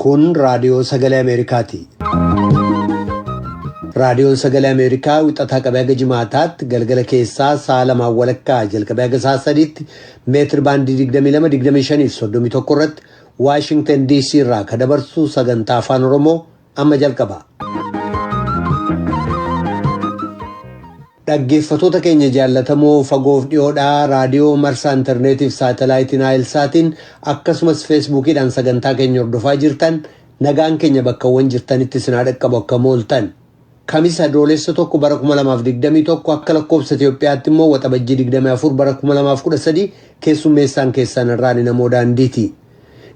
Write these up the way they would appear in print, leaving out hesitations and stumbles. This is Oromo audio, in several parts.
Kun raadiyoo sagalee Ameerikaati. Raadiyoon sagalee Ameerikaa wixataa qabee haga jimaataatti galgala keessaa sa'a lamaan walakkaa jalqabee haga sa'a sadiitti meetir baandii 22, 25 fi 31 irratti Waashingtan DC irraa kan dabarsu sagantaa afaan Oromoo amma jalqaba. Dhaggeeffatoota keenya jaallatamoo fagoof dhiyoodhaa raadiyoo marsaa intarneetiif saatalaayitiin Naayilsaatiin akkasumas feesbuukiidhaan sagantaa keenya hordofaa jirtan nagaan keenya bakkawwan jirtanitti isin haa dhaqqabu akka mooltan. Kamisa Adoolessa tokko bara 2021 akka lakkoofsa Itoophiyaatti immoo waxabajjii 24 bara 2013 keessummeessaan keessan irraan namoo daandiiti.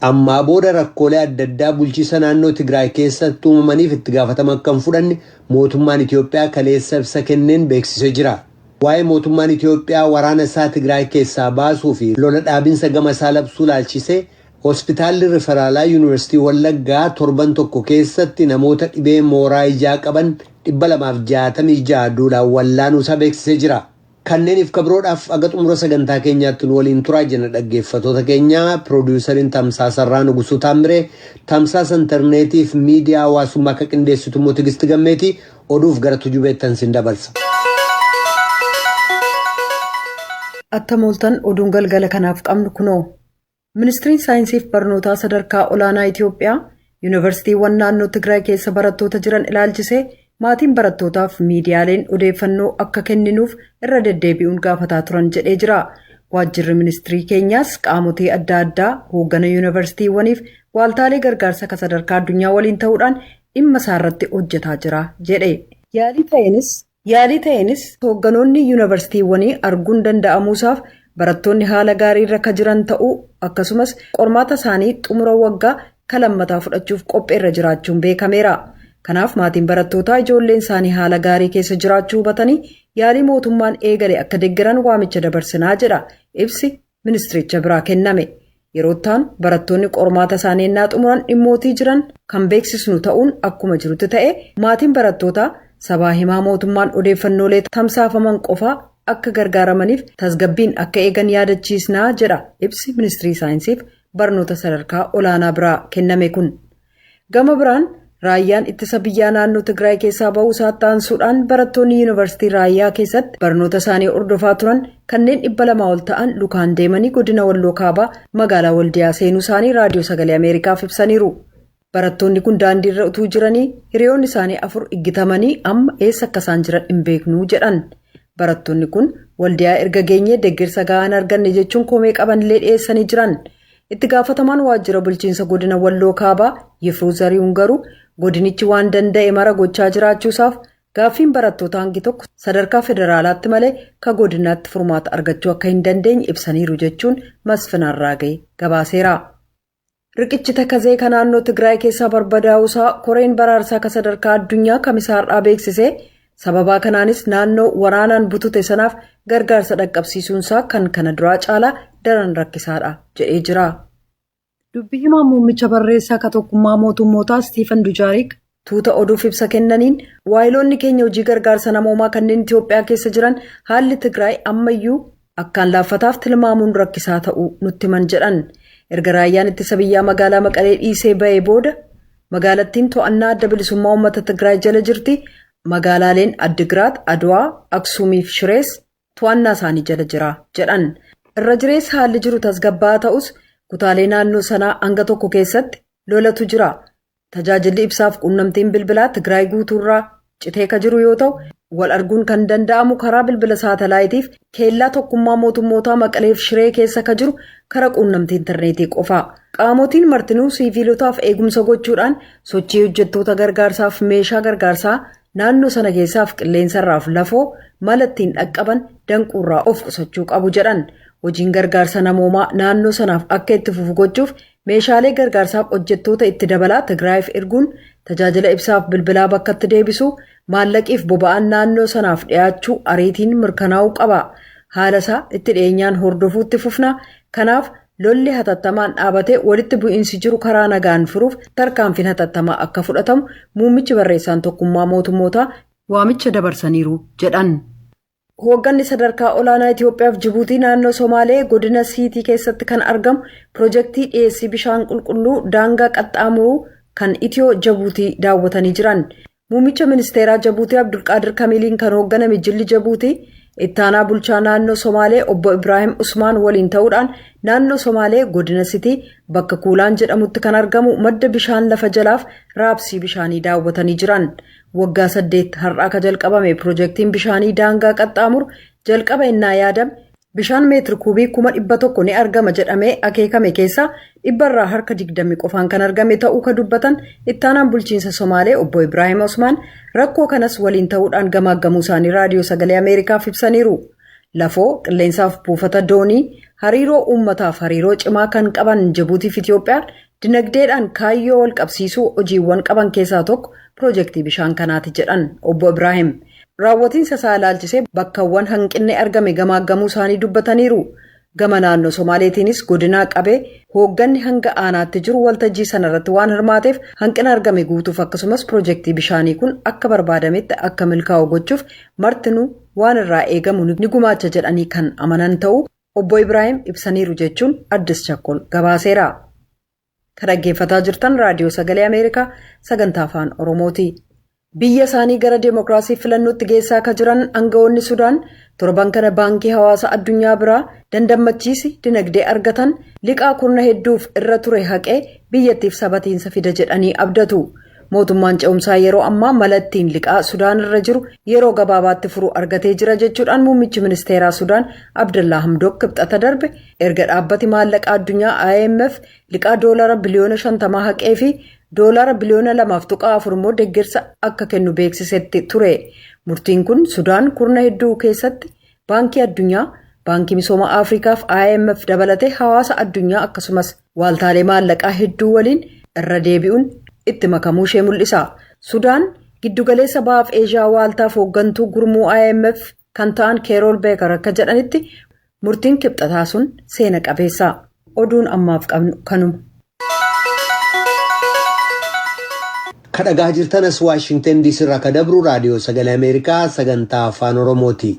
Ammaa booda rakkoolee adda addaa bulchiisa naannoo Tigraay keessatti uumamaniif itti gaafatama akka hin fudhanne mootummaan Itoophiyaa kaleessa ibsa kenneen beeksisee jira. Waa'ee mootummaan Itoophiyaa waraana isaa Tigraay keessaa baasuu fi lola dhaabinsa gama isaa labsuu laalchisee hospitaalli riferaalaa Yuunivarsiitii Wallaggaa torban tokko keessatti namoota dhibee mooraa ijaa qaban 266 duulaan wallaanuu isaa beeksisee jira. Kanneeniif kabiroodhaaf aga xumura sagantaa keenyaatti nu waliin turaa jenna dhaggeeffatoota keenya piroodiwusariin Tamsaasarraa Nugusuu Taamiree tamsaasa intarneetiif miidiyaa hawaasummaa akka qindeessitu immoo Tigisti Gammeetii oduuf gara tujubeettan sin dabarsa. Attam ooltan oduun galgala kanaaf qabnu kunoo. Ministiriin Saayinsiif Barnootaa Sadarkaa Olaanaa Itiyoophiyaa Yuunivarsiitiiwwan naannoo Tigraay keessa barattoota jiran ilaalchisee maatiin barattootaaf miidiyaaleen odeeffannoo akka kenninuuf irra deddeebi'uun gaafataa turan jedhee jira. Waajjirri ministirii keenyaas qaamotii adda addaa hooggana yuunivarsiitiiwwaniif waaltaalee gargaarsa ka sadarkaa addunyaa waliin ta'uudhaan dhimma isaarratti hojjetaa jira jedhe. Yaalii ta'eenis Yaalii ta'eenis hoogganoonni yuunivarsiitiiwwanii arguun danda'amuusaaf barattoonni haala gaariirra ka jiran ta'uu akkasumas qormaata isaanii xumura waggaa ka lammataa fudhachuuf qopheerra jiraachuun beekameera. Kanaaf maatiin barattootaa ijoolleen isaanii haala gaarii keessa jiraachuu hubatanii yaalii mootummaan eegale akka deggeran waamicha dabarsinaa jedha ibsi ministiricha biraa kenname. Yeroo itti barattoonni qormaata isaanii ennaa xumuran dhimmootii jiran kan beeksisnu ta'uun akkuma jirutti ta'e maatiin barattootaa sabaa himaa mootummaan odeeffannoolee tamsaafaman qofaa akka gargaaramaniif tasgabbiin akka eegan yaadachiisnaa jedha ibsi ministirii saayinsiif barnoota sadarkaa olaanaa biraa kenname kun. Gama biraan raayyaan ittisa biyyaa naannoo Tigraay keessaa ba'uu isaatti aansuudhaan barattoonni yuunivarsiitii raayyaa keessatti barnoota isaanii hordofaa turan kanneen 200 ol ta'an lukaan deemanii godina Walloo Kaabaa magaalaa Waldiyaa seenuu isaanii raadiyoo sagalee Ameerikaaf ibsaniiru. Barattoonni kun daandiirra utuu jiranii hiriyoonni isaanii afur iggitamanii amma eessa akka isaan jiran hin beeknuu jedhan. Barattoonni kun Waldiyaa erga geenyee deeggarsa gahaa hin arganne jechuun komee qabanillee dhiyeessanii jiran. Itti gaafatamaan waajjira bulchiinsa godina Walloo Kaabaa Yifruu Zarihuun garuu godinichi waan danda'e mara gochaa jiraachuusaaf gaaffiin barattoota hangi tokko sadarkaa federaalaatti malee ka godinaatti furmaata argachuu akka hin dandeenye ibsaniiru jechuun Masfin Arraagee gabaaseera. Riqichi Takazee ka naannoo Tigraay keessaa barbadaa'uusaa koreen baraarsaa ka sadarkaa addunyaa kamisa har'aa beeksise. Sababaa kanaanis naannoo waraanaan butute sanaaf gargaarsa dhaqqabsiisuunsaa kan kana duraa caalaa daran rakkisaadha jedhee jira. Dubbi himaan muummicha barreessaa ka tokkummaa mootummootaa Istiifan Dujaarik tuuta oduuf ibsa kennaniin waayiloonni keenya hojii gargaarsa namoomaa kanneen Itiyoophiyaa keessa jiran haalli Tigraay ammayyuu akkaan laaffataaf tilmaamuun rakkisaa ta'uu nutti himan jedhan. Erga raayyaan ittisa biyyaa magaalaa Maqalee dhiisee ba'ee booda magaalattiin to'annaa adda bilisummaa uummata Tigraay jala jirti. Magaalaaleen Addigraat, Adwaa, Aksuumii fi Shirees to'annaa isaanii jala jira jedhan. Irra jireessa haalli jiru tasgabbaa'aa ta'us kutaalee naannoo sanaa hanga tokko keessatti lolatu jira. Tajaajilli ibsaaf quunnamtiin bilbilaa Tigraay guutuurraa citee ka jiru yoo ta'u, wal arguun kan danda'amu karaa bilbila saatalaayitiif keellaa tokkummaa mootummootaa Maqaleef Shiree keessa ka jiru karaa quunnamtii intarneetii qofa. Qaamotiin martinuu siiviilotaaf eegumsa gochuudhaan sochii hojjettoota gargaarsaaf meeshaa gargaarsaa naannoo sana keessaaf qilleensarraaf lafoo mala ittiin dhaqqaban danquurraa of qusachuu qabu jedhan. Hojiin gargaarsa namoomaa naannoo sanaaf akka itti fufu gochuuf Meeshaalee gargaarsaaf hojjettoota itti dabalaa Tigraayiif erguun tajaajila ibsaaf bilbilaa bakkatti deebisuu, maallaqiif boba'aan naannoo sanaaf dhiyaachuu ariitiin mirkanaa'uu qaba. Haala isaa itti dhiyeenyaan hordofuu itti fufna. Kanaaf lolli hatattamaan dhaabatee walitti bu'iinsi jiru karaa nagaan furuuf tarkaanfiin hatattamaa akka fudhatamu muummichi barreessaan tokkummaa mootummootaa waamicha dabarsaniiru jedhan. Hoogganni sadarkaa olaanaa Itoophiyaaf Jibuutii naannoo Somaalee godina Siitii keessatti kan argamu piroojeektii dhiyeessii bishaan qulqulluu daangaa qaxxaamuruu kan Itiyoo Jabuutii daawwatanii jiran. Muummicha ministeeraa Jabuutii Abdulqaadir Kamiliin kan hoogganame jilli Jabuutii ittaanaa bulchaa naannoo Somaalee obbo Ibraahim Usmaan waliin ta'uudhaan naannoo Somaalee godina Sitii bakka Kuulaan jedhamutti kan argamu madda bishaan lafa jalaaf raabsii bishaanii daawwatanii jiran. Waggaa 8 har'aa ka jalqabame piroojeektiin bishaanii daangaa qaxxaamuru jalqaba innaa yaadame bishaan meetiri kuubii 100,000 ni argama jedhamee akeekame keessaa 20% qofaan kan argame ta'uu ka dubbatan ittaanaan bulchiinsa Somaalee obbo Ibraahim Osmaan rakkoo kanas waliin ta'uudhaan gamaaggamuu isaanii raadiyoo sagalee Ameerikaaf ibsaniiru. Lafoo qilleensaaf buufata doonii hariiroo uummataaf hariiroo cimaa kan qaban Jibuutiif Itoophiyaan dinagdeedhaan kaayyoo wal qabsiisuu hojiiwwan qaban keessaa tokko piroojeektii bishaan kanaati jedhan obbo Ibraahim. Raawwatiinsa isaa ilaalchisee bakkawwan hanqinni argame gamaaggamuu isaanii dubbataniiru. Gama naannoo Somaaleetiinis godinaa qabee hoogganni hanga aanaatti jiru waltajjii sanarratti waan hirmaateef hanqina argame guutuuf akkasumas piroojeektii bishaanii kun akka barbaadametti akka milkaa'u gochuuf martinuu waan irraa eegamu ni gumaacha jedhanii kan amanan ta'uu obbo Ibraahim ibsaniiru jechuun Addis Chakkol gabaaseera. Kan dhaggeeffataa jirtan raadiyoo sagalee Ameerikaa sagantaa afaan Oromooti. Biyya isaanii gara deemokiraasii filannootti geessaa akka jiran aangawoonni Sudaan torban kana baankii hawaasa addunyaa biraa dandammachiisi dinagdee argatan liqaa kurna hedduuf irra ture haqee biyyattiif sabatiinsa fida jedhanii abdatu. Mootummaan ce'umsaa yeroo ammaa mala ittiin liqaa Sudaan irra jiru yeroo gabaabaatti furu argatee jira jechuudhaan muummichi ministeeraa Sudaan Abdallaa Hamdook kibxata darbe erga dhaabbati maallaqa addunyaa IMF liqaa doolara biliyoona 50 haqee fi doolara biliyoona 2.4 immoo deeggarsa akka kennu beeksisetti ture. Murtiin kun Sudaan kurna hedduu keessatti baankii addunyaa, baankii misooma Afrikaa fi IMF dabalatee hawaasa addunyaa akkasumas waaltaalee maallaqaa hedduu waliin irra deebi'uun itti makamuu ishee mul'isa. Sudaan giddugaleessa bahaaf Eeshiyaa waaltaaf hooggantuu gurmuu IMF kan ta'an Keerool Beekar akka jedhanitti murtiin kibxataa sun seena qabeessa. Oduun ammaaf qabnu kanuma. Kan dhagaa jirtan as Waashingtan DC irraa kan dabru raadiyoo sagalee Ameerikaa sagantaa afaan Oromooti.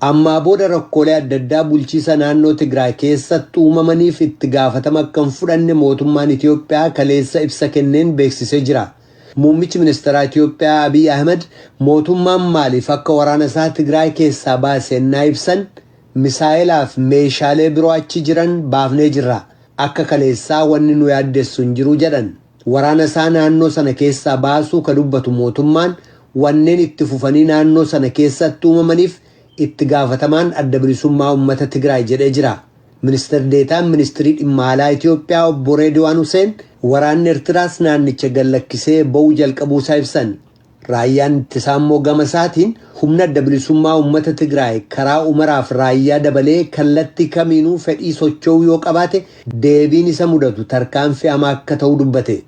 Ammaa booda rakkoolee adda addaa bulchiisa naannoo Tigraay keessatti uumamaniif itti gaafatama akka hin fudhanne mootummaan Itiyoophiyaa kaleessa ibsa kenneen beeksisee jira. Muummichi ministeeraa Itiyoophiyaa Abiy Ahmed mootummaan maaliif akka waraana isaa Tigraay keessaa baase ennaa ibsan misaa'ilaaf meeshaalee biroo achi jiran baafnee jirra. Akka kaleessaa wanni nu yaaddessu hin jiru jedhan. Waraana isaa naannoo sana keessaa baasuu ka dubbatu mootummaan wanneen itti fufanii naannoo sana keessatti uumamaniif itti gaafatamaan adda bilisummaa uummata Tigraay jedhee jira. Ministeer Deetaan Ministirii Dhimma Alaa Itiyoophiyaa obbo Reediwaan Huseen waraanni Eertiraas naannicha gallakkisee ba'uu jalqabuusaa ibsan. Raayyaan ittisaa immoo gama isaatiin humna adda bilisummaa uummata Tigraay karaa umaraaf raayyaa dabalee kallattii kamiinuu fedhii socho'uu yoo qabaate deebiin isa mudatu tarkaanfii hamaa akka ta'u dubbate.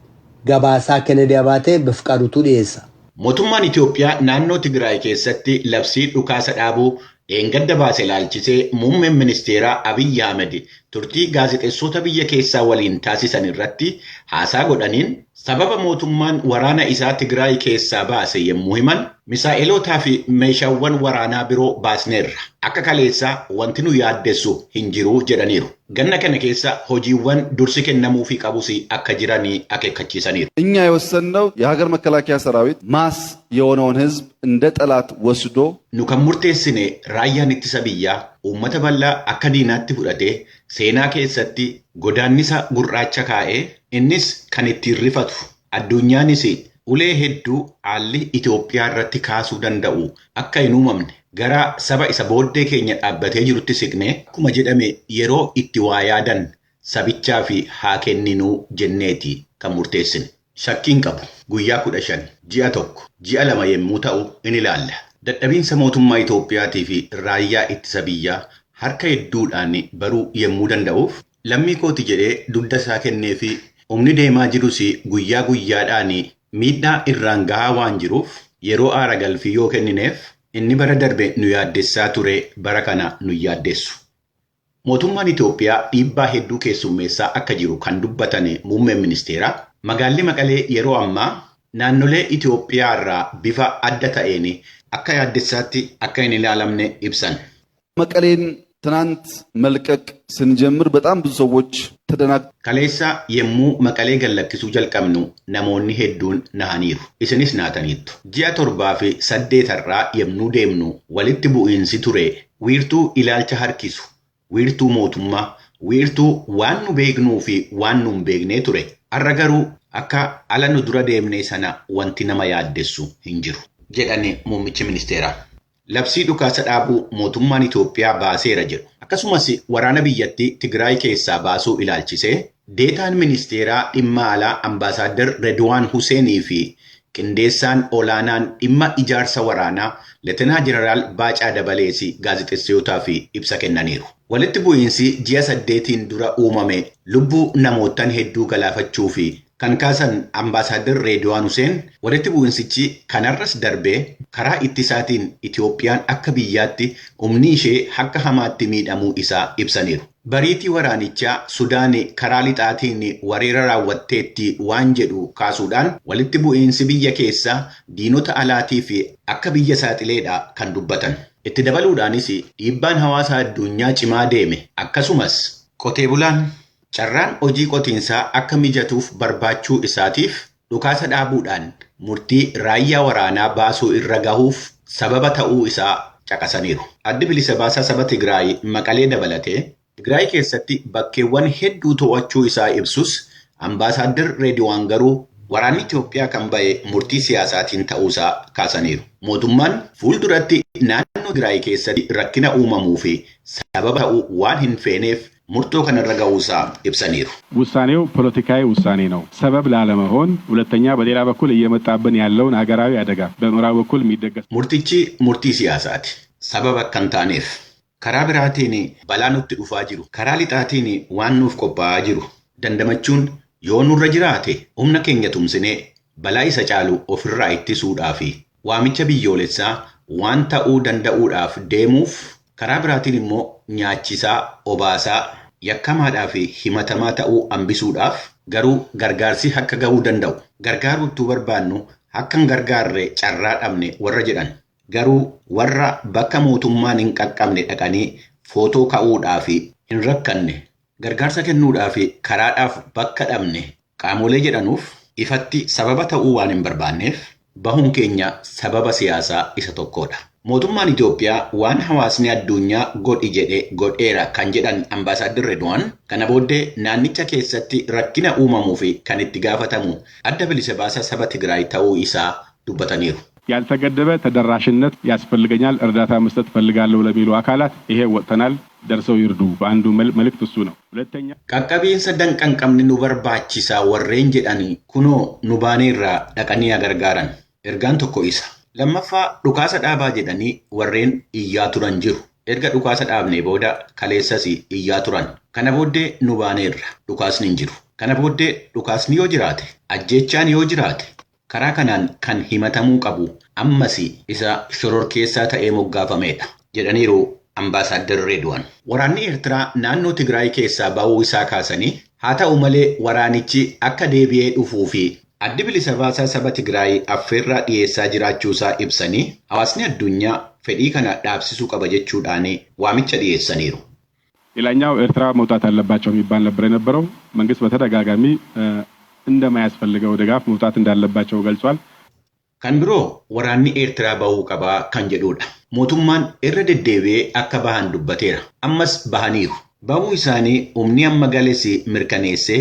Gabaasaa Kennedy Abaatee Bifqaadutu dhiyeessa. Mootummaan Itiyoophiyaa naannoo Tigraay keessatti labsii dhukaasa dhaabuu dheengadda baase ilaalchisee muummeen ministeeraa Abiyyi Ahmed turtii gaazexeessota biyya keessaa waliin taasisan irratti haasaa godhaniin sababa mootummaan waraana isaa Tigraay keessaa baase yommuu himan misaa'elootaa fi meeshaawwan waraanaa biroo baasneerra. Akka kaleessaa wanti nu yaaddessu hin jiru jedhaniiru. Ganna kana keessa hojiiwwan dursi kennamuufii qabus akka jiranii akeekkachiisaniiru. እኛ የወሰንነው የሀገር መከላከያ ሰራዊት ማስ የሆነውን ህዝብ እንደ ጠላት ወስዶ Nu kan murteessine raayyaan ittisa biyyaa uummata bal'aa akka diinaatti fudhatee seenaa keessatti godaannisa gurraacha kaa'ee innis kan ittiin rifatu addunyaanis ulee hedduu haalli Itoophiyaa irratti kaasuu danda'u akka hin uumamne gara saba isa booddee keenya dhaabbatee jirutti siqnee akkuma jedhame yeroo itti waa yaadan sabichaa fi haa kenninuu jenneeti kan murteessine. Shakkiin qabu guyyaa 15 ji'a 1 ji'a 2 yommuu ta'u in ilaalla. Dadhabiinsa mootummaa Itoophiyaatii fi raayyaa ittisa biyyaa harka hedduudhaan baruu yommuu danda'uuf lammii kooti jedhee dugda isaa kennee fi humni deemaa jirus guyyaa guyyaadhaan miidhaa irraan gahaa waan jiruuf yeroo aara galfii yoo kennineef inni bara darbe nu yaaddessaa ture bara kana nu yaaddessu. Mootummaan Itoophiyaa dhiibbaa hedduu keessummeessaa akka jiru kan dubbatan muummeen ministeeraa magaalli Maqalee yeroo ammaa Naannolee Itoophiyaa irraa bifa adda ta'een akka yaaddessaatti akka hin ilaalamne ibsan. መቀሌን ትናንት መልቀቅ ስንጀምር በጣም ብዙ ሰዎች ተደናግ Kaleessa yemmuu Maqalee gallakkisuu jalqabnu namoonni hedduun nahaniiru. Isinis naataniittu. Ji'a 7 fi 8 irraa yemmuu deemnu walitti bu'iinsi ture wiirtuu ilaalcha harkisu, wiirtuu mootummaa, wiirtuu waan nu beeknuu fi waan nu hin beeknee ture. Har'a garuu akka ala nu dura deemnee sana wanti nama yaaddessu hin jiru, jedhani muummichi ministeeraa. Labsii dhukaasa dhaabuu mootummaan Itoophiyaa baaseera jedhu. Akkasumas waraana biyyattii Tigraay keessaa baasuu ilaalchisee deetaan ministeeraa dhimma alaa Ambaasaadder Redwaan Huseenii fi qindeessaan olaanaan dhimma ijaarsa waraanaa Leetenaa Jeneraal Baacaa Dabalees gaazexeessitootaaf ibsa kennaniiru. Walitti bu'iinsi ji'a 8 dura uumame lubbuu namootaan hedduu galaafachuu fi kan kaasan Ambaasaadder Redwaan Huseen walitti bu'insichi kanarras darbee karaa ittisaatiin Itoophiyaan akka biyyaatti humni ishee akka hamaatti miidhamuu isaa ibsaniiru. Bariitii waraanichaa Sudaan karaa lixaatiin weerara raawwatteetti waan jedhu kaasuudhaan walitti bu'iinsi biyya keessaa diinota alaatii fi akka biyya saaxileedha kan dubbatan. Itti dabaluudhaanis dhiibbaan hawaasa addunyaa cimaa deeme akkasumas qotee bulaan carraan hojii qotiinsaa akka mijatuuf barbaachuu isaatiif dhukaasa dhaabuudhaan murtii raayyaa waraanaa baasuu irra gahuuf sababa ta'uu isaa caqasaniiru. Addi bilisa baasaa saba Tigraay Maqalee dabalatee Tigraay keessatti bakkeewwan hedduu to'achuu isaa ibsus Ambaasaadder Reediwaan garuu waraanni Itoophiyaa kan ba'e murtii siyaasaatiin ta'uusaa kaasaniiru. Mootummaan fuulduratti naannoo Tigraay keessatti rakkina uumamuu fi sababa ta'uu waan hin feeneef murtoo kanarra ga'uusaa ibsaniiru. ውሳኔው ፖለቲካዊ ውሳኔ ነው። ሰበብ ላለመሆን፣ ሁለተኛ በሌላ በኩል እየመጣብን ያለውን ሀገራዊ አደጋ በምዕራብ በኩል የሚደገስ Murtichi murtii siyaasaati. Sababa akka hin taaneef karaa biraatiin balaa nutti dhufaa jiru, karaa lixaatiin waan nuuf qophaa'aa jiru dandamachuun yoo nurra jiraate humna keenya tumsinee balaa isa caalu ofirraa ittisuudhaa fi waamicha biyyoolessaa waan ta'uu danda'uudhaaf deemuuf karaa biraatiin immoo nyaachisaa, obaasaa, yakkamaadhaa fi himatamaa ta'uu hambisuudhaaf garuu gargaarsi akka ga'uu danda'u. Gargaaruu utuu barbaannu akka hin gargaarre carraa dhabne warra jedhan. Garuu warra bakka mootummaan hin qaqqabne dhaqanii footoo ka'uudhaa fi hin rakkanne gargaarsa kennuudhaa fi karaadhaaf bakka dhabne qaamolee jedhanuuf ifatti sababa ta'uu waan hin barbaanneef bahuun keenya sababa siyaasaa isa tokkodha. Mootummaan Itoophiyaa waan hawaasni addunyaa godhi jedhe godheera kan jedhan Ambaasaadder Redwaan kana booddee naannicha keessatti rakkina uumamuu fi kan itti gaafatamu adda bilisa baasaa saba Tigraay ta'uu isaa dubbataniiru. ያልተገደበ ተደራሽነት ያስፈልገኛል፣ እርዳታ መስጠት እፈልጋለሁ ለሚሉ አካላት ይሄ ወጥተናል፣ ደርሰው ይርዱ። አንዱ መልእክት እሱ ነው። ሁለተኛ Qaqqabiinsa danqan qabne nu barbaachisaa warreen jedhan kunoo nu baaneerraa dhaqanii gargaaran. Ergaan tokko isa. Lammaffaa dhukaasa dhaabaa jedhanii warreen iyyaa turan jiru. Erga dhukaasa dhaabnee booda kaleessas iyyaa turan. Kana booddee nu baaneerra dhukaasni hin jiru. Kana booddee dhukaasni yoo jiraate, ajjeechaan yoo jiraate, karaa kanaan kan himatamuu qabu ammas isa shororkeessaa ta'ee moggaafameedha jedhaniiru Ambaasaadder Reedwaan. Waraanni Eertiraa naannoo Tigraay keessaa ba'uu isaa kaasanii haa ta'u malee waraanichi akka deebi'ee dhufuu fi addi bilisa baasaa saba Tigraay affeerraa dhiyeessaa jiraachuusaa ibsanii hawaasni addunyaa fedhii kana dhaabsisuu qaba jechuudhaan waamicha dhiyeessaniiru. ሌላኛው ኤርትራ መውጣት አለባቸው የሚባል ነበር የነበረው። መንግስት በተደጋጋሚ እንደማያስፈልገው ድጋፍ መውጣት እንዳለባቸው ገልጿል። Kan biroo waraanni Eertiraa bahuu qabaa kan jedhudha. Mootummaan irra deddeebi'ee akka bahan dubbateera. Ammas bahaniiru. Bahuu isaanii humni amma gales mirkaneessee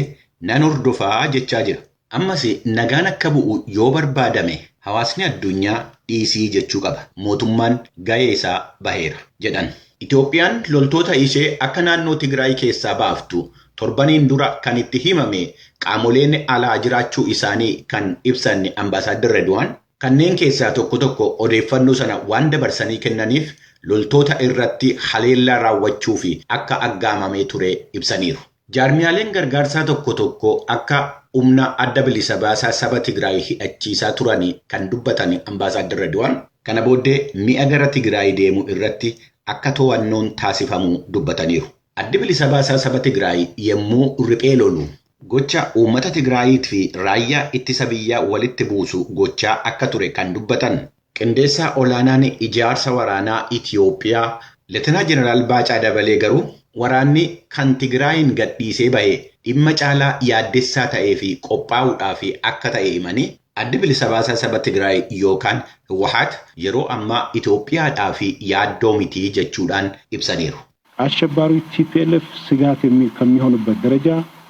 nan hordofaa jechaa jira. Ammas nagaan akka bu'u yoo barbaadame hawaasni addunyaa dhiisii jechuu qaba. Mootummaan gahee isaa baheera jedhan. Itoophiyaan loltoota ishee akka naannoo Tigraay keessaa baaftu torbaniin dura kan itti himame qaamoleen alaa jiraachuu isaanii kan ibsan Ambaasaadder Redwaan kanneen keessaa tokko tokko odeeffannoo sana waan dabarsanii kennaniif loltoota irratti haleellaa raawwachuu fi akka aggaamamee ture ibsaniiru. Jaarmiyaaleen gargaarsaa tokko tokko akka humna adda bilisa baasaa saba Tigraay hidhachiisaa turan kan dubbatan Ambaasaadder Redwaan kana booddee mi'a gara Tigraay deemu irratti akka to'annoon taasifamu dubbataniiru. Addi bilisa baasaa saba Tigraay yommuu riphee lolu Gocha uummata Tigraayii fi raayyaa ittisa biyyaa walitti buusu gochaa akka ture kan dubbatan qindeessaa olaanaan ijaarsa waraanaa Itiyoophiyaa Leetenaa Jeneraal Baacaa Dabalee garuu waraanni kan Tigraayin gadhiisee bahe dhimma caalaa yaaddessaa ta'ee fi qophaa'uudhaaf akka ta'e himanii addi bilisa baasaa saba Tigraay yookaan Hawwaat yeroo ammaa Itoophiyaadhaaf yaaddoo mitii jechuudhaan ibsaniiru. አሸባሪው ቲፒኤልኤፍ ስጋት ከሚሆንበት ደረጃ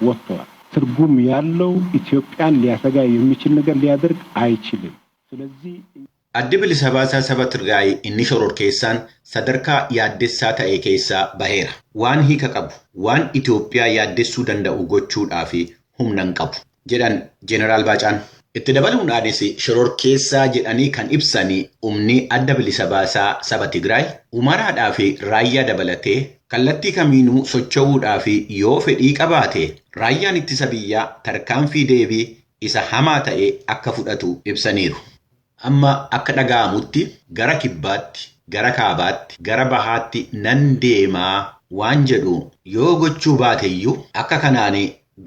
ወጥተዋል። ትርጉም ያለው ኢትዮጵያን ሊያሰጋ የሚችል ነገር ሊያደርግ አይችልም። ስለዚህ Addi bilisa baasaa saba Tigraay inni shororkeessaan sadarkaa yaaddessaa ta'e keessaa baheera. Waan hiika qabu, waan Itoophiyaa yaaddessuu danda'u gochuudhaaf humna hin qabu jedhan Jeneraal Baacaan. Itti dabaluudhaanis shororkeessaa jedhanii kan ibsanii humni adda bilisa baasaa saba Tigraay Humaraadhaa fi raayyaa dabalatee kallattii kamiinuu socho'uudhaaf yoo fedhii qabaate raayyaan ittisa biyyaa tarkaanfii deebii isa hamaa ta'e akka fudhatu ibsaniiru. Amma akka dhaga'amutti gara kibbaatti, gara kaabaatti, gara bahaatti nan deemaa waan jedhu yoo gochuu baateyyuu akka kanaan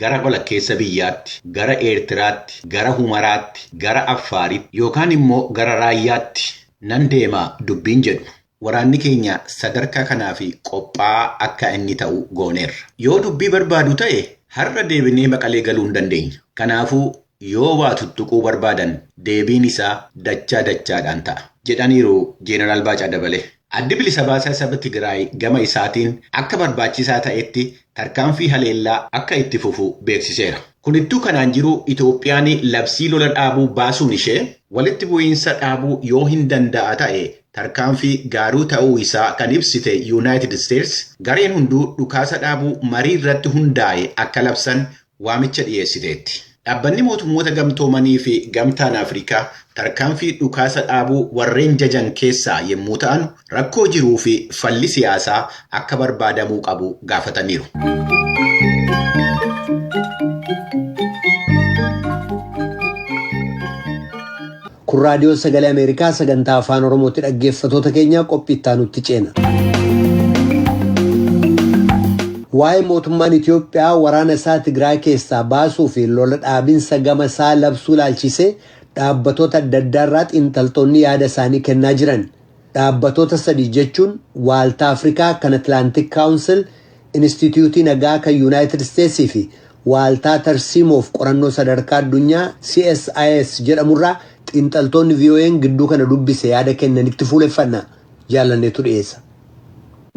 gara walakkeessa biyyaatti, gara Eertiraatti, gara Humaraatti, gara Affaaritti yookaan immoo gara Raayyaatti nan deemaa dubbiin jedhu. Waraanni keenya sadarkaa kanaaf qophaa'aa akka inni ta'u gooneerra. Yoo dubbii barbaadu ta'e har'a deebinee Maqalee galuu hin dandeenya. Kanaafuu yoo waa tuttuquu barbaadan deebiin isaa dachaa dachaadhaan ta'a jedhaniiru Jeenaraal Baacaa Dabalee. Addi bilisa baasaa saba Tigraay gama isaatiin akka barbaachisaa ta'etti tarkaanfii haleellaa akka itti fufu beeksiseera. Kunittuu kanaan jiru Itoophiyaan labsii lola dhaabuu baasuun ishee walitti bu'iinsa dhaabuu yoo hin danda'a ta'e tarkaanfii gaaruu ta'uu isaa kan ibsite Yuunaayitid Isteets gareen hunduu dhukaasa dhaabuu marii irratti hundaa'e akka labsan waamicha dhiyeessiteetti. Dhaabbanni mootummoota gamtoomanii fi gamtaan Afrikaa tarkaanfii dhukaasa dhaabuu warreen jajan keessaa yommuu ta'an rakkoo jiruu fi falli siyaasaa akka barbaadamuu qabu gaafataniiru. Kun raadiyoo sagalee Ameerikaa sagantaa afaan Oromootti dhaggeeffattoota keenya qophii itti aanutti ceena. Waa'ee mootummaan Itiyoophiyaa waraana isaa Tigraay keessaa baasuu fi lola dhaabinsa gama isaa labsuu ilaalchisee dhaabbatoota adda addaa irraa xiinxaltoonni yaada isaanii kennaa jiran. Dhaabbatoota sadii jechuun Waaltaa Afrikaa kan Atlantic Council, Inistituutii Nagaa kan Yuunaayitid Isteetsii fi Waaltaa Tarsiimoof qorannoo sadarkaa addunyaa CSIS jedhamurraa xiinxaltoonni VOA'n gidduu kana dubbise yaada kennanitti fuuleffanna. Jaalanneetu dhiyeessa.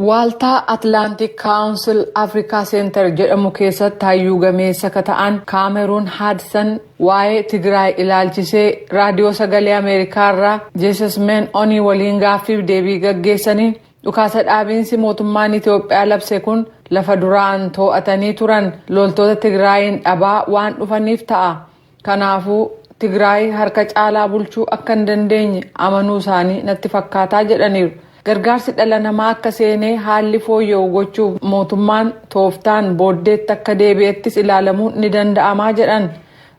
Waaltaa Atlaantik Kaawunsil Afrikaa Seentar jedhamu keessatti hayyuu gameessa ka ta'an Kaameruun Haadsan waa'ee Tigraay ilaalchisee raadiyoo sagalee Ameerikaarraa Jeesasmeen Onii waliin gaaffiif deebii gaggeessaniin dhukaasa dhaabiinsi mootummaan Itoophiyaa labse kun lafa duraan to'atanii turan loltoota Tigraayin dhabaa waan dhufaniif ta'a. Kanaafuu Tigraay harka caalaa bulchuu akka hin dandeenye amanuu isaanii natti fakkaataa jedhaniiru. Gargaarsi dhala namaa akka seenee haalli fooyya'u gochuuf mootummaan tooftaan booddeetti akka deebi'ettis ilaalamuun ni danda'amaa jedhan.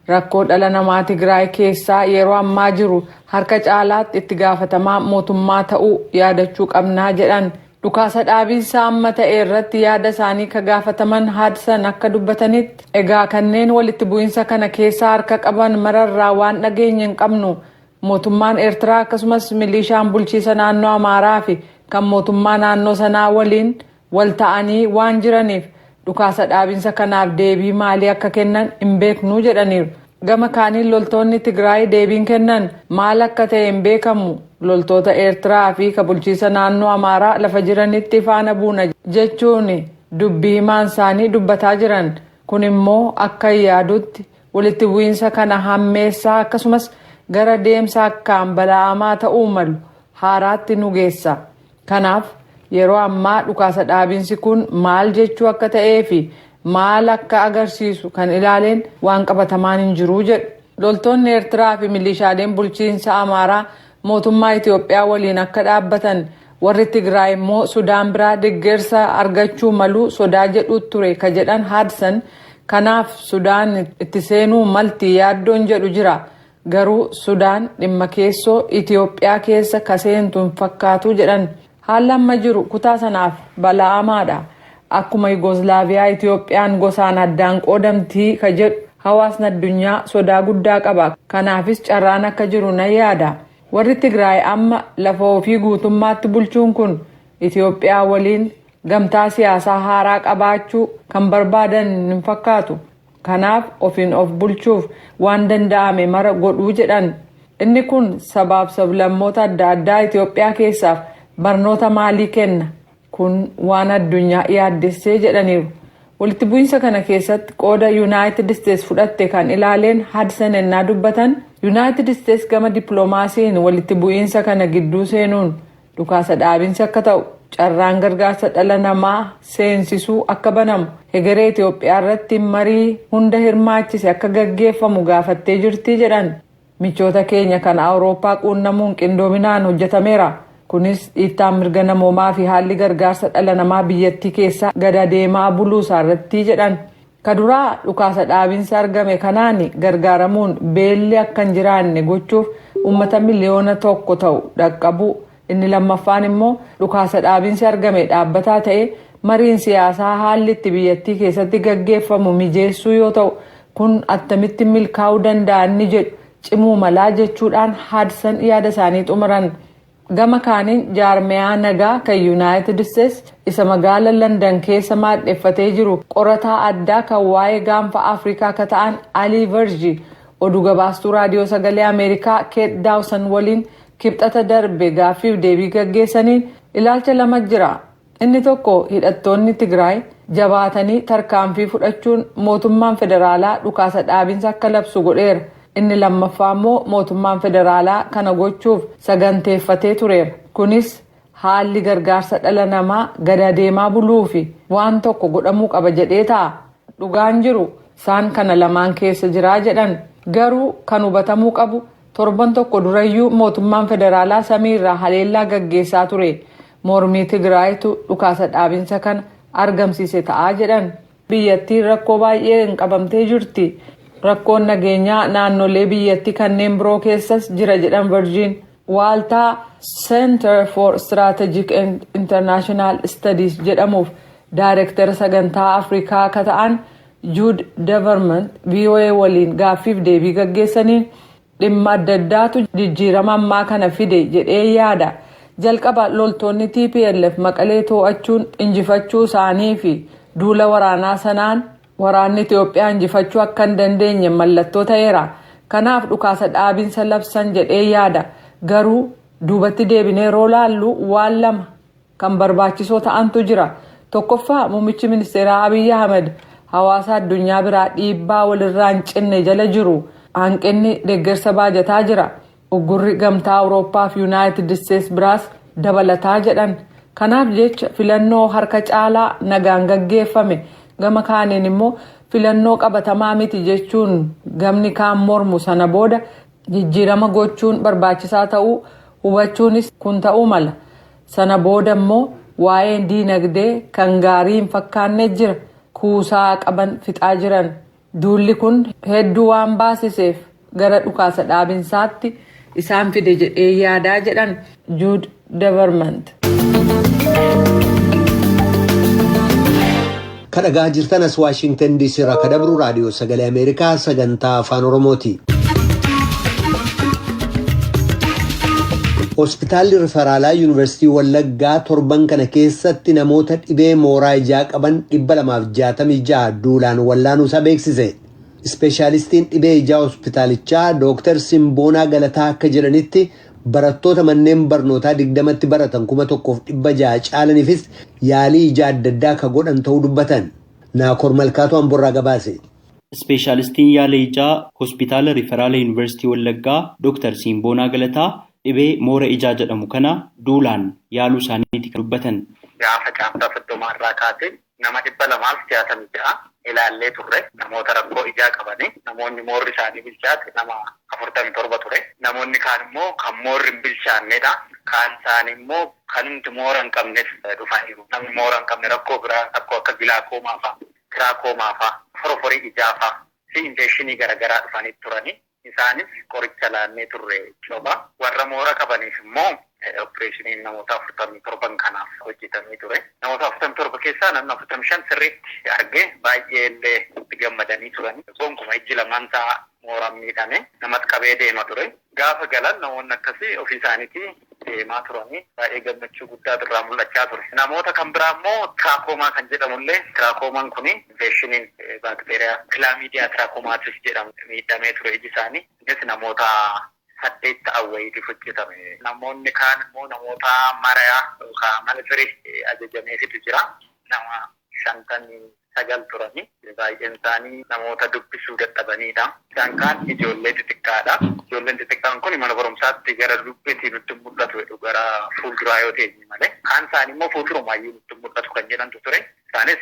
Rakkoo dhala namaa Tigraay keessaa yeroo ammaa jiru harka caalaatti itti gaafatamaa mootummaa ta'uu yaadachuu qabnaa jedhan. Dhukaasa dhaabiinsa amma ta'e irratti yaada isaanii ka gaafataman Haadsan akka dubbatanitti egaa kanneen walitti bu'iinsa kana keessaa harka qaban mararraa waan dhageenye hin qabnu. Mootummaan Eertiraa akkasumas milishaan bulchiisa naannoo Amaaraa fi kan mootummaa naannoo sanaa waliin wal ta'anii waan jiraniif dhukaasa dhaabinsa kanaaf deebii maalii akka kennan hin beeknu jedhaniiru. Gama kaaniin loltoonni Tigraay deebiin kennan maal akka ta'e hin beekamu. Loltoota Eertiraa fi kan bulchiisa naannoo Amaaraa lafa jiranitti faana buuna jechuun dubbii himaan isaanii dubbataa jiran. Kun immoo akka yaadutti walitti bu'iinsa kana hammeessaa akkasumas gara deemsa akkaan bala'amaa ta'uu malu haaraatti nu geessa. Kanaaf yeroo ammaa dhukaasa dhaabiinsi kun maal jechuu akka ta'ee fi maal akka agarsiisu kan ilaaleen waan qabatamaan hin jiru jedhu. Loltoonni Eertiraa fi milishaaleen bulchiinsa Amaaraa mootummaa Itoophiyaa waliin akka dhaabbatan warri Tigraay immoo Sudaan biraa deeggarsa argachuu malu sodaa jedhu ture ka jedhan Haadsan. Kanaaf Sudaan itti seenuu malti yaaddoon jedhu jira. Garuu Sudaan dhimma keessoo Itoophiyaa keessa kaseentu hin fakkaatu jedhan. Haalli amma jiru kutaa sanaaf bala'amaadha. Akkuma Yugoslaaviyaa Itiyoophiyaan gosaan addaan qoodamtii ka jedhu hawaasni addunyaa sodaa guddaa qaba. Kanaafis carraan akka jiru nan yaada. Warri Tigraay amma lafa ofii guutummaatti bulchuun kun Itiyoophiyaa waliin gamtaa siyaasaa haaraa qabaachuu kan barbaadan hin fakkaatu. Kanaaf ofiin of bulchuuf waan danda'ame mara godhuu jedhan. Inni kun sabaaf sablammoota adda addaa Itiyoophiyaa keessaaf barnoota maalii kenna? Kun waan addunyaa yaaddessee jedhaniiru. Walitti bu'iinsa kana keessatti qooda Yuunaayitid Isteets fudhatte kan ilaaleen Haadsan ennaa dubbatan, Yuunaayitid Isteets gama dippiloomaasiin walitti bu'iinsa kana gidduu seenuun dhukaasa dhaabinsi akka ta'u, carraan gargaarsa dhala namaa seensisuu akka banamu, hegeree Itoophiyaa irratti marii hunda hirmaachise akka gaggeeffamu gaafattee jirti jedhan. Michoota keenya kan Awurooppaa quunnamuun qindoominaan hojjetameera. Kunis dhiittaan mirga namoomaa fi haalli gargaarsa dhala namaa biyyattii keessaa gad adeemaa buluusaa irratti jedhan. Kaduraa dhukaasa dhaabinsa argame kanaan gargaaramuun beelli akka hin jiraanne gochuuf uummata 1 miliyoona ta'u dhaqqabu. Inni lammaffaan immoo dhukaasa dhaabinsi argame dhaabbataa ta'e mariin siyaasaa haalli itti biyyattii keessatti gaggeeffamu mijeessuu yoo ta'u, kun attamitti milkaa'uu danda'a inni jedhu cimuu malaa jechuudhaan Haadsan yaada isaanii xumuran. Gama kaaniin, jaarmiyaa nagaa kan Yuunaayitid Isteets isa magaala Landan keessa maadheffatee jiru qorataa addaa kan waa'ee Gaanfa Afrikaa akka ta'an Alii Verji oduu gabaastuu Raadiyoo Sagalee Ameerikaa Keet Daawsan waliin Kibxata darbe gaaffiif deebii gaggeessaniin, ilaalcha lama jira. Inni tokko hidhattoonni Tigraay jabaatanii tarkaanfii fudhachuun mootummaan federaalaa dhukaasa dhaabinsa akka labsu godheera. Inni lammaffaa immoo mootummaan federaalaa kana gochuuf saganteeffatee tureera. Kunis haalli gargaarsa dhala namaa gad adeemaa buluu fi waan tokko godhamuu qaba jedhee ta'a. Dhugaan jiru isaan kana lamaan keessa jiraa jedhan. Garuu kan hubatamuu qabu, torban tokko durayyuu mootummaan federaalaa samiirraa haleellaa gaggeessaa ture. Mormii Tigraayitu dhukaasa dhaabinsa kana argamsiise ta'aa jedhan. Biyyattiin rakkoo baay'een qabamtee jirti. Rakkoon nageenyaa naannolee biyyattii kanneen biroo keessas jira jedhan Virgin. Waaltaa Center for Strategic and International Studies jedhamuuf daayirektara sagantaa Afrikaa akka ta'an Jude Devermont VOA waliin gaaffiif deebii gaggeessaniin, dhimma adda addaatu jijjiirama ammaa kana fide jedhee yaada. Jalqaba loltoonni TPLF Maqalee to'achuun injifachuu isaanii fi duula waraanaa sanaan waraanni Itoophiyaa injifachuu akka hin dandeenye mallattoo ta'eera. Kanaaf dhukaasa dhaabinsa labsan jedhee yaada. Garuu duubatti deebinee yeroo laallu waan lama kan barbaachisoo ta'antu jira. Tokkoffaa, muummichi ministeeraa Abiyyi Ahmed hawaasa addunyaa biraa dhiibbaa walirraa hin cinne jala jiru. Hanqinni deeggarsa baajataa jira. Uggurri Gamtaa Awurooppaa fi Yuunaayitid Isteets biraas dabalataa jedhan. Kanaaf jecha filannoo harka caalaa nagaan gaggeeffame, gama kaaniin immoo filannoo qabatamaa miti jechuun gamni kaan mormu sana booda jijjiirama gochuun barbaachisaa ta'uu hubachuunis kun ta'uu mala. Sana booda immoo waa'een diinagdee kan gaarii hin fakkaanne jira. Kuusaa qaban fixaa jiran. Duulli kun hedduu waan baasiseef gara dhukaasa dhaabinsaatti isaan fide jedhee yaadaa jedhan Jude Devermont. Kan dhagaa jirtan as Waashingtan DC irraa kan dabru Raadiyoo Sagalee Ameerikaa sagantaa Afaan Oromooti. Hospitaalli Riferaalaa Yuunivarsiitii Wallaggaa torban kana keessatti namoota dhibee mooraa ijaa qaban 266 duulaan wallaanuu isaa beeksise. Ispeeshaalistiin dhibee ijaa hospitaalichaa Dooktar Simboonaa Galataa akka jedhanitti, barattoota manneen barnootaa 20tti baratan 1600 caalaniifis yaalii ijaa adda addaa ka godhan ta'uu dubbatan. Naakoor Malkaatu Amborraa gabaase. Ispeeshaalistiin yaala ijaa Hospitaala Riferaala Yuunivarsiitii Wallaggaa Dooktar Simboonaa Galataa dhibee moora ijaa jedhamu kana duulaan yaaluu isaaniiti kan dubbatan. Gaafa Caamsaa 30 irraa kaasee nama 266 ilaallee turre. Namoota rakkoo ijaa qabanii, namoonni moorri isaanii bilchaate nama 47 ture. Namoonni kaan immoo kan moorri hin bilchaannedha. Kaan isaanii immoo kan hundi moora hin qabnes dhufaniiru. Namni moora hin qabne rakkoo biraa, rakkoo akka gilaakoomaa fa'a, tiraakoomaa fa'a, foroforii ijaa fa'a fi infekshinii garaagaraa dhufanii turani. Isaanis qoricha laannee turre coba. Warra moora qabaniif immoo opereeshiniin namoota 47 kanaaf hojjetamee ture. Namoota 47 keessaa namni 45 sirriitti argee baay'ee illee itti gammadanii turan. Gonkumaa ijji lamaan isaa mooraan miidhame namatti qabee deema ture. Gaafa galan namoonni akkasii ofii isaaniitii deemaa turanii baay'ee gammachuu guddaatu irraa mul'achaa ture. Namoota kan biraa immoo tiraakomaa kan jedhamullee tiraakomaan kun infeekshiniin baakteeriyaa kilaamiidiyaa tiraakoomaatiis jedhamu miidhamee ture iji isaanii. Innis namoota 8 ta'an wayiitiif hojjetame. Namoonni kaan immoo namoota marayaa yookaan mana firii ajajameefitu jira. Nama 59 turanii baay'een isaanii namoota dubbisuu dadhabanidha. Isaan kaan ijoollee xixiqqaadha. Ijoolleen xixiqqaan kun mana barumsaatti gara dubbiitti nutti mul'atu jedhu gara fuulduraa yoo ta'e malee. Kaan isaanii immoo fuuldurumaayyuu nutti mul'atu kan jedhantu ture. Isaanis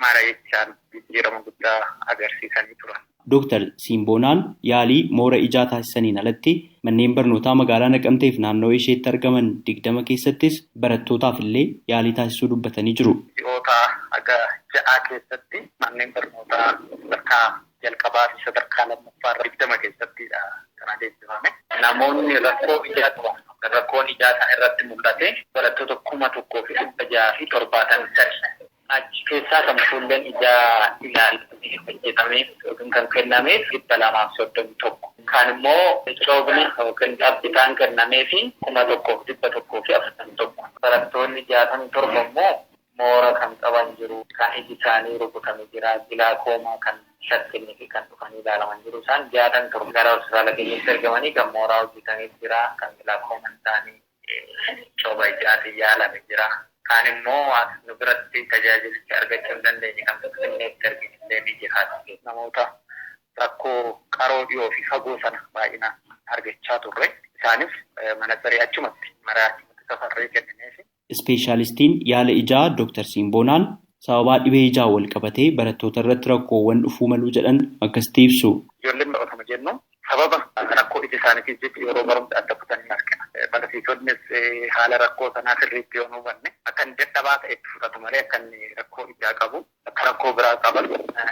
mara jechaan jijjiirama guddaa agarsiisanii turan. Dooktar Simboonaan yaalii moora ijaa taasisaniin alatti manneen barnootaa magaalaa Naqamteef naannoo isheetti argaman 20 keessattis barattootaaf illee yaalii taasisuu dubbatanii jiru. Ji'oota aga 6 keessatti manneen barnootaa sadarkaa jalqabaa fi sadarkaa lammaffaa 20 keessattidha kan adeemsifame. Namoonni rakkoo ijaa qaban rakkoon ijaa sana irratti mul'ate barattoota 1673. Achi keessaa kan fuulleen ijaa ilaalamee hojjetamee yookiin kan kennameef 231. Kaan immoo coobni yookiin dhaabbitaan kennamee fi 1141. Barattoonni 67 immoo moora kan qaban jiru, kan iji isaanii rukutame jira, gilaakoomaa kan shakkinii fi kan dhufanii ilaalaman jiru. Isaan 67 gara hospitaala keenyatti ergamanii kan mooraa hojjetamee jira, kan gilaakoomaan isaanii cooba ijaatiin yaalame jira. Kaan immoo as nu biratti tajaajilicha argachuu hin dandeenye kan Finfinneetti arginu illee ni jira. Namoota rakkoo qaroo dhiyoo fi fagoo sana baay'inaan argachaa turre. Isaanis mana siree achumatti maraa achumatti safarree kennineefi. Ispeeshaalistiin yaala ijaa Dooktar Simboonaan sababaa dhibee ijaa wal qabatee barattoota irratti rakkoowwan dhufuu maluu jedhan akkasitti ibsu. Ijoolleen otuma jennu sababa rakkoo ija isaaniitiif jecha yeroo barumsa adda kutanii argina. Barsiisonnis haala rakkoo sanaa sirriitti yoo hubanne akka inni dadhabaa ta'etti fudhatu malee akka inni rakkoo ijaa qabu akka rakkoo biraa qaban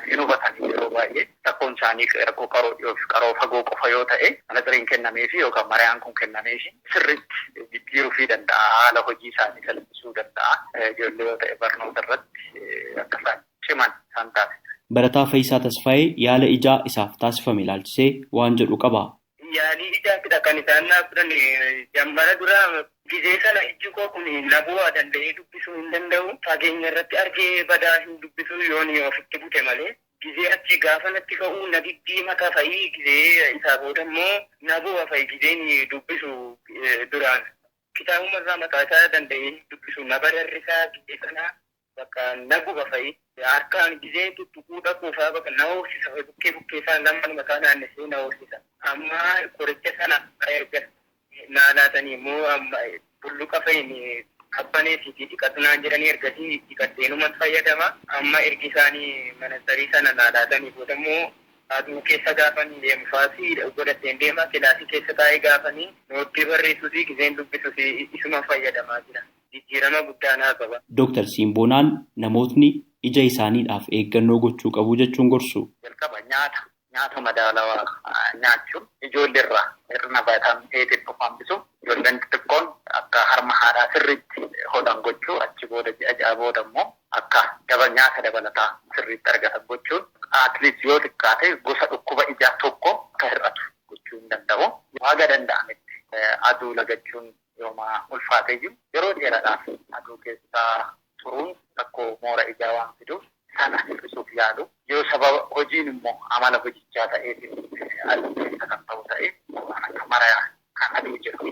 hin hubatanii yeroo baay'ee rakkoon isaanii rakkoo qaroo dhiyoo fi qaroo fagoo qofa yoo ta'e mana siriin kennameefi yookaan mariyaan kun kennameefi sirriitti jijjiiruu danda'a haala hojii isaanii salphisuu danda'a. Ijoollee yoo ta'e barnoota irratti akka isaan ciman isaan taasisa. Barataa Faayisaa Tasfaayee yaala ijaa isaaf taasifame ilaalchisee waan jedhu qaba. Yaalii ijaatidha kan isaan naaf fudhan jambara dura gizee sana ijji koo kun labu'aa danda'ee dubbisuu hin danda'u. Fageenya irratti argee badaa hin dubbisu yoon ofitti bute malee. Gizee achi gaafa natti ka'uu na diddiimata fa'ii gizee isaa booda immoo na bu'a fa'i gizeen dubbisu duraan. Kitaabuma irraa mataa isaa danda'ee dubbisu na bararrisaa gizee sana bakka na guba fa'i. Harkaan gizee tuttuquu dhaquufaa bakka na hoosisa bukkee bukkee isaa lamaan mataa naannessee na hoosisa. Amma qoricha sana erga naa laatanii immoo bulluqa fa'iin qabbaneetii fi dhiqatu naan jedhanii ergasii dhiqatteenuman fayyadama. Amma ergi isaanii manasarii sana naa laatanii booda immoo aduu keessa gaafanii deemu faasii godhatteen deema kilaasii keessa taa'ee gaafanii noottii barreessuufi gizeen dubbisuufi isuma fayyadamaa jira. Jijjiirama guddaa naa qaba. Dooktar Simboonaan namootni ija isaaniidhaaf eeggannoo gochuu qabu jechuun gorsu. Jalqaba nyaata madaalawaa nyaachuun ijoollee irraa hir'ina vaayitaaminii Eetiin dhufu hambisu ijoolleen xixiqqoon akka harma haadhaa sirriitti hodhan gochuu achi booda ji'a ja'a booda immoo akka nyaata dabalataa sirriitti argatan gochuun atleast yoo xiqqaate gosa dhukkuba ijaa tokko akka hir'atu gochuu hin danda'u. Haga danda'ametti aduu lagachuun yooma ulfaatee jiru yeroo dheeraadhaaf aduu keessaa turuun rakkoo moora ijaa waan fiduuf sana hir'isuuf yaalu. Yoo sababa hojiin immoo amala hojichaa ta'eef aduu keessa kan ta'u ta'e waan akka marayaa kan aduu jedhu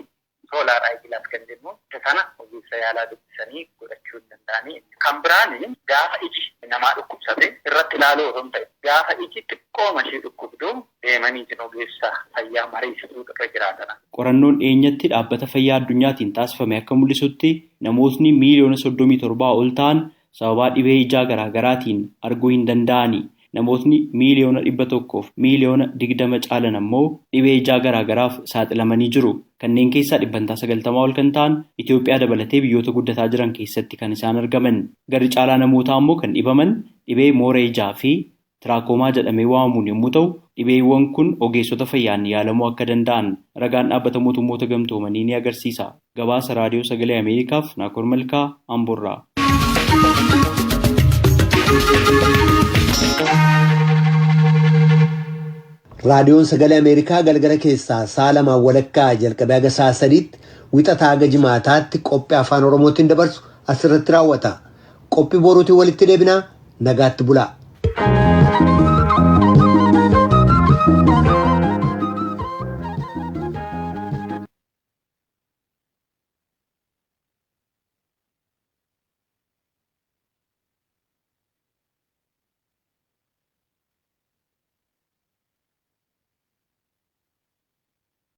soolaar ayigilaas kan jennu sana ogeessa yaalaa dubbisanii godhachuu hin danda'anii. Kan biraan gaafa iji namaa dhukkubsate irratti ilaaluu osoo hin ta'e gaafa iji xiqqooma ishee dhukkubdu deemanii ogeessa fayyaa mariisisuu irra jiraatan. Qorannoon dhiyeenyatti dhaabbata fayyaa addunyaatiin taasifame akka mul'isutti namootni miiliyoona 37 ol ta'an sababaa dhibee ijaa garaa garaatiin arguu hin danda'ani. Namootni miiliyoona 100 fi miiliyoona 20 caalan ammoo dhibee ijaa garaa garaaf saaxilamanii jiru. Kanneen keessaa 90% ol kan ta'an Itoophiyaa dabalatee biyyoota guddataa jiran keessatti kan isaan argaman. Garri caalaa namootaa ammoo kan dhibaman dhibee moora ijaa fi Tiraakomaa jedhamee waamamuun yommuu ta'u, dhibeewwan kun ogeessota fayyaan yaalamuu akka danda'an ragaan dhaabbata mootummoota gamtoomanii ni agarsiisa. Gabaasa Raadiyoo Sagalee Ameerikaaf Naakoor Malkaa, Amboorraa. Raadiyoon Sagalee Ameerikaa galgala keessaa sa'a lamaan walakkaa jalqabee haga sa'a sadiitti wixataa haga jimaataatti qophii afaan Oromootiin dabarsu asirratti raawwata. Qophii boruutiin walitti deebinaa nagaatti bulaa.